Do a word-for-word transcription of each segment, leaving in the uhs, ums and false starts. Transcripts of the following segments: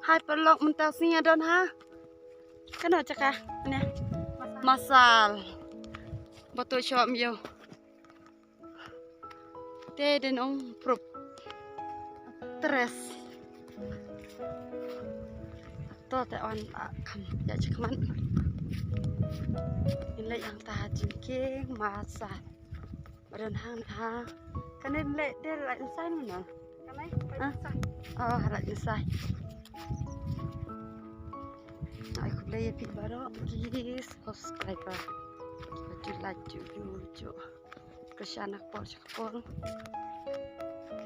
Hai paralok, mynta sngi don ha. Kano jaka ne? Masal. Batu shop yo. Te den ong prup. Tres. To te on a kam ya chikman. Inle yang ta jingking masa. Badan hang ha. Kan inle der la insan mana? Kan ai. Ha? Oh, harap insan. Ai khublei ya phi baroh ki subscriber. Ju like ju ju ju. Ka sha na ka por sha ka por.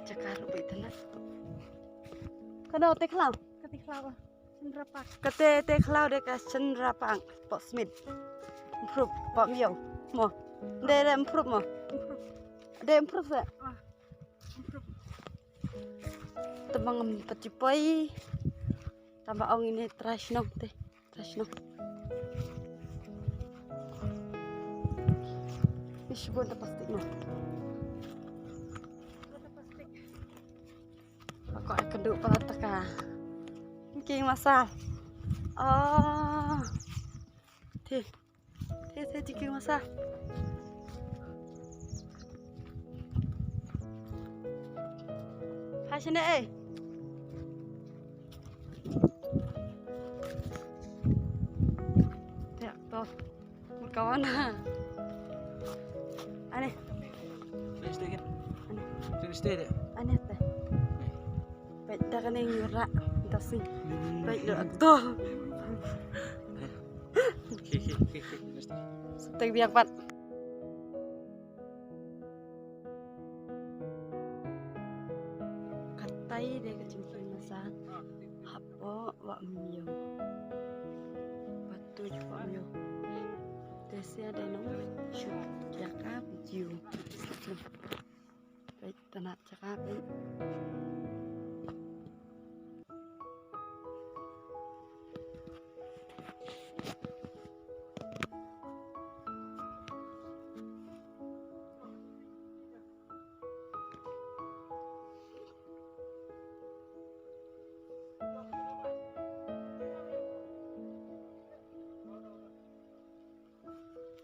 Jaka ruh beit na. Kano te khlaw? Kate khlaw. Chandra Park. Kate te khlaw de ka Chandra Park. Pok Smith. Improve pok miaw. Mo. De de improve mo. Improve. De improve se. Ah. Improve. Te bang em pati poi. Tamba ong ini trash nong te. Trash nong. Ish, gua tak plastik nong. Aku akan duduk pada taka. King masa. Oh. Te. Te te king masa. Hai sini eh. Te to. Kawan. Ane. Sini stay kan? Ane. Sini stay deh. Ane te. Baik dah kena nyurak. Dah sih. Baik dah to. Sini stay. Stay biar pat. Katai de ka jingkyrmen masa. Hapoh Wah Myo. Batu Wah Myo. Te sia de nong shoot jaka video. Baik, tanah jaka baik.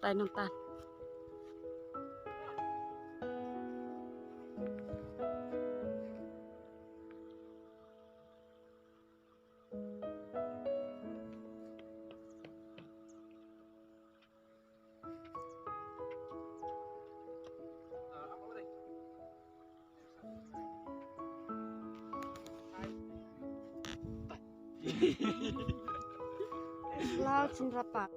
Tai nonton. Lau chin rapa.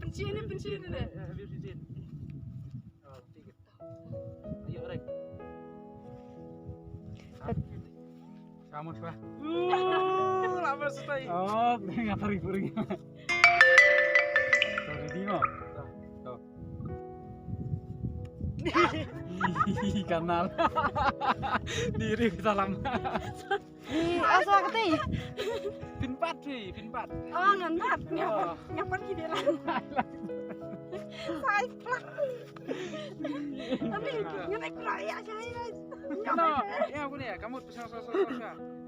Pension ni, pension ni deh. Ayo, Rek. Kamu siapa? Uh, lama sekali. Oh, nggak tarik-tarik. Sorry, Dimo. Tuh. Ih, kanal. Diri kita lama. Di asa kati. Pynpat hi, pynpat. Oh, ngan pat. Ngan pat. Oh. Ngan pat ki dei lang. Sai plak. Tapi ngan ai kloi ïa sai. No, ïa aku ni, kamu pesan so so so.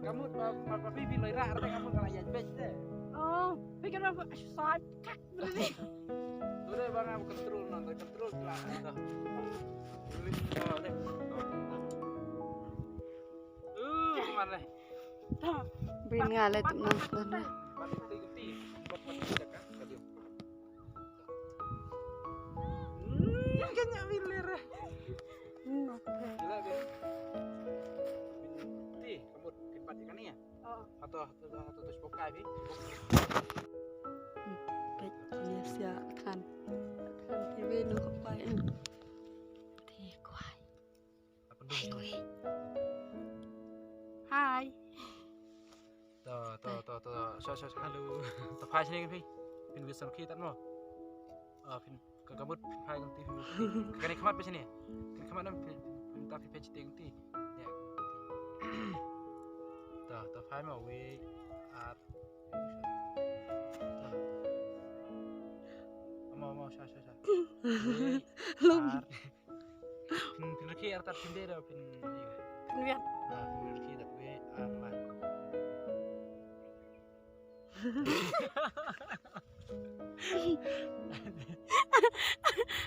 Kamu pa pa pa pi pi loi ra, kamu ka la ïa bej te. Oh, pi kan apa? Sai plak. Udah bang, aku control, nonton control lah. Udah. Udah. Uh, mana? Bin nga le tip nang sdang. Pati pati pati. Pati pati dekat radio. Hmm, Kanya bilir. Hmm, okay. Ti, kamu kin pat ikan ni ya? Oh. Atau atau atau terus buka bi. Hmm, baik, ni sia kan. Kan T V nung kepai. Ti kuai. Apa dulu? Hai, kuai. Hai. To to to to. So so so. Halo. To phai sini phi. Phin wisam khi tat mo. Ah, phin ka kamut phin phai kan ti phi. Ka ni khamat phi sini. Ka ni khamat nam phin phin ta phi phi chiting ti. Ya. To to phai mo we. At. To. Amo amo sha sha sha. We. Lum. Ar. Phin phin rakhi ar tat phin de da phin. Phin wian. Ah, phin rakhi tat we ar lai.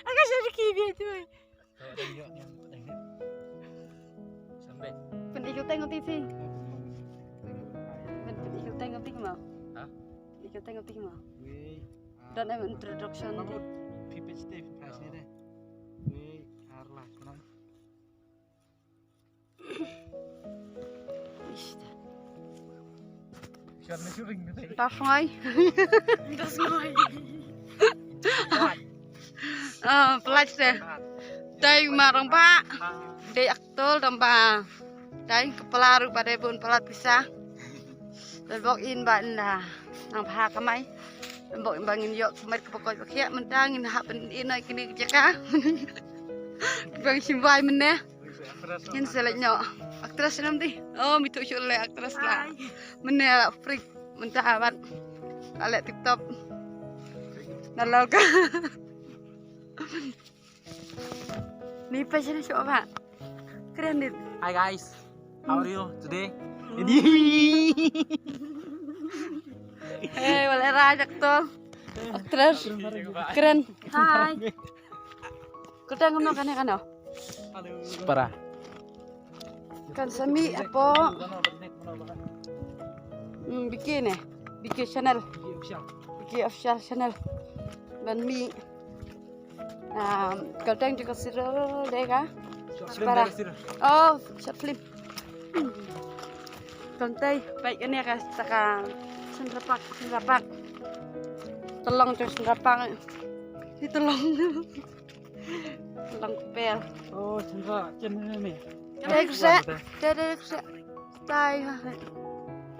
Aka shari ki bia tu. Sampai. Pyndik kteng kteng ti. Pyndik kteng kteng mo. Ha? Pyndik kteng kteng mo. Wei. Don em introduction. Pipet step pas ni deh. Wei, arlah, kenang. Ish. Sian ni syuting ni. Tas ngai. Tas ngai. Ah, pelat deh. Dai marang ba. Dai aktor dong ba. Dai kepala ru ba dai bun pelat pisa. Dai bok in ba nda. Nang pha kamai. Dai bok in ba ngin yok kamai ke pokok pokok mentang ngin hap in oi kini jaka. Bang simbai meneh. Ngin selek nyok. Aktris nam ti. Oh, mitu shu le aktris la. Mene la freak. Menta abat. Ale tip top. Nalal ka. Ni pa sini shu ba. Keren dit. Hi guys. How are you today? Ini. Hey, wala rajak to. Aktris. Keren. Hi. Kutang kumno kane kano? Para. Kan sami apo. Hmm, biki ne. Biki channel. Biki official channel. Ban mi. Um, kutang juga siro dega. Para. Oh, short film. Tontai, baik ini ka saka senrapak, senrapak. Telong tu senrapak. Si telong. Telong kepel. Oh, senra chen ni. Dai kse, dai dai kse. Dai ha.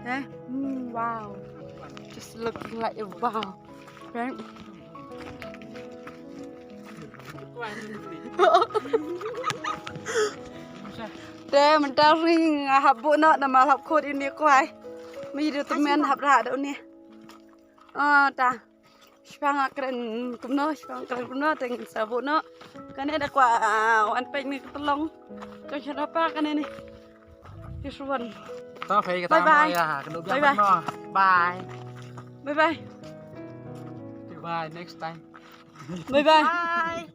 Eh, hmm, wow. Just looking like a wow. Right? Te mynta ring hap bu no nama hap khot ini kwai. Mi du temen hap ra da uni. Ah, ta. Shpang kren kumno, shpang kren kumno, teng sa bu no. Kane da kwa wan pek ni telong. Kau siapa kane ni? This one. To phai ka. Bye bye. Bye bye. Bye bye. Bye bye. Next time. Bye bye. Bye.